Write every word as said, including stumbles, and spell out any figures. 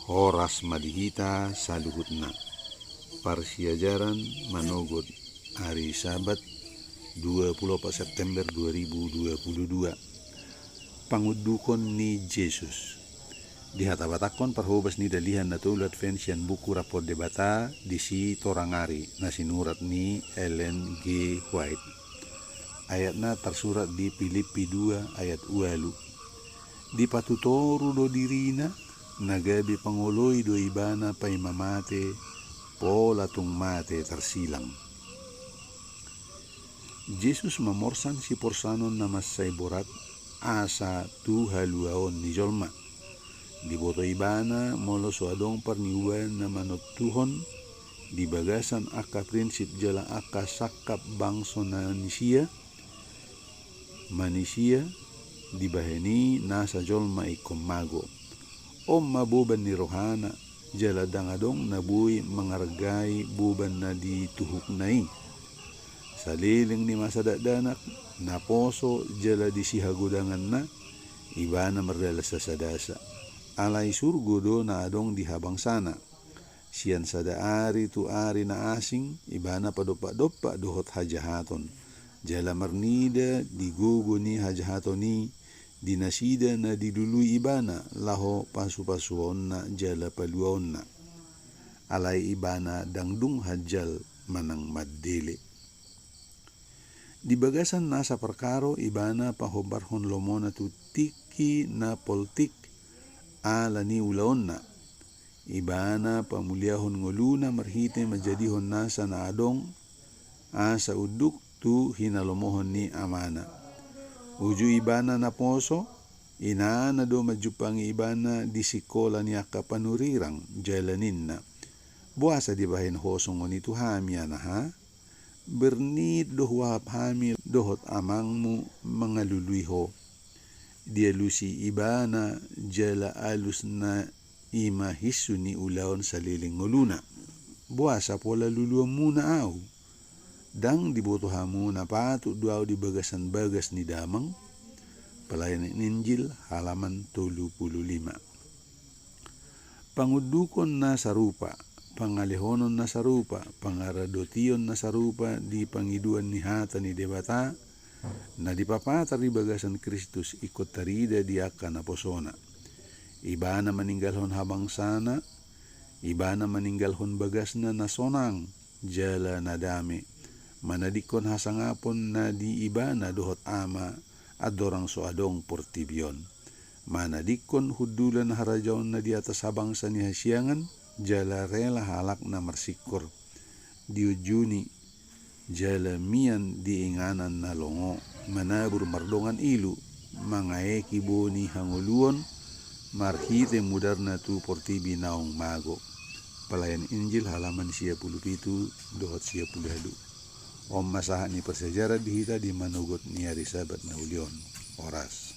Horas ma di hita saluhutna. Parsiajaran manogot ari Sabat, dua puluh opat September dua ribu dua puluh dua. Pangundukon ni Jesus. Dihatabatakhon parhobas ni Dalihan Na Tolu Advent sian buku Rap dohot Debata di si Torang Ari, na sinurat ni Ellen G. White. Ayatna tarsurat di Pilippi dua ayat ualu. Dipatutoru do dirina, na gabe pangoloi do ibana paima mate, pola tung mate tarsilang. Jesus mamorsan siporsanon na mansai borat, asa tu haluaon ni jolma. Diboto ibana molo so adong parniuan na manontuhon di bagasan angka prinsip jala angka sangkap bangso na nisia, manisia, dibahen i nasa jolma ingkon mago. On ma boban ni rohana, jala ndang adong na boi mangargai boban na dituhukna i. Saleleng ni masa dakdanak, naposo jala di sihagodanganna, ibana mardalan sasadasa. Alai surgo do na adong di habangsana. Sian sada ari tu ari na asing, ibana padompak-dompak dohot hajahaton. Jala marnida di gogo ni hajahaton i, di nasida na dilului ibana laho pasupasuonna jala paluaonna. Alai ibana ndang dung hanjal manang mandele. Di bagasan nasa parkaro ibana pahombarhon lomona tu tingki na poltik ala ni ulaonna. Ibana pamuliahon ngoluna marhite manjadihon nasa na adong asa unduk tu hinalomohon ni amana. Uju ibana naposo, inana do manjumpangi ibana di sikola ni angka panurirang jala ninna, "Boasa dibahen ho songon i tu hami, anaha? Bernit do huahap hami dohot amangmu mangalului ho." Dialusi ibana jala alusna i ma hinsu ni ulaon saleleng ngoluna. "Boasa pola luluanmuna au? Ndang diboto hamu na patut do au di bagasan bagas ni damang?" Pelayanan Injil, halaman tolu puluh lima. Pangundukon na sarupa, pangalehonon na sarupa, pangaradotion na sarupa di pangidoan ni hata ni Debata, na dipapatar di bagasan Kristus ingkon tarida di angka naposona. Ibana maninggalhon habangsana, ibana maninggalhon bagasna na sonang jala na dame, manadingkon hasangapon na di ibana dohot Ama andorang so adong portibi on. Manadingkon hundulan harajaonna di atas habangsa ni hasiangan, jala rela halak na marsingkor. Diunjuni, jala mian di inganan na longo, manabur mardongan ilu, mangaeki bou ni hangoluon, marhite mudarna tu portibi naung mago. Pelayanan Injil, halaman sia puluh pitu dohot sia puluh ualu. On ma sahat ni parsiajaran di hita di manogot ni ari Sabat na uli on. Horas.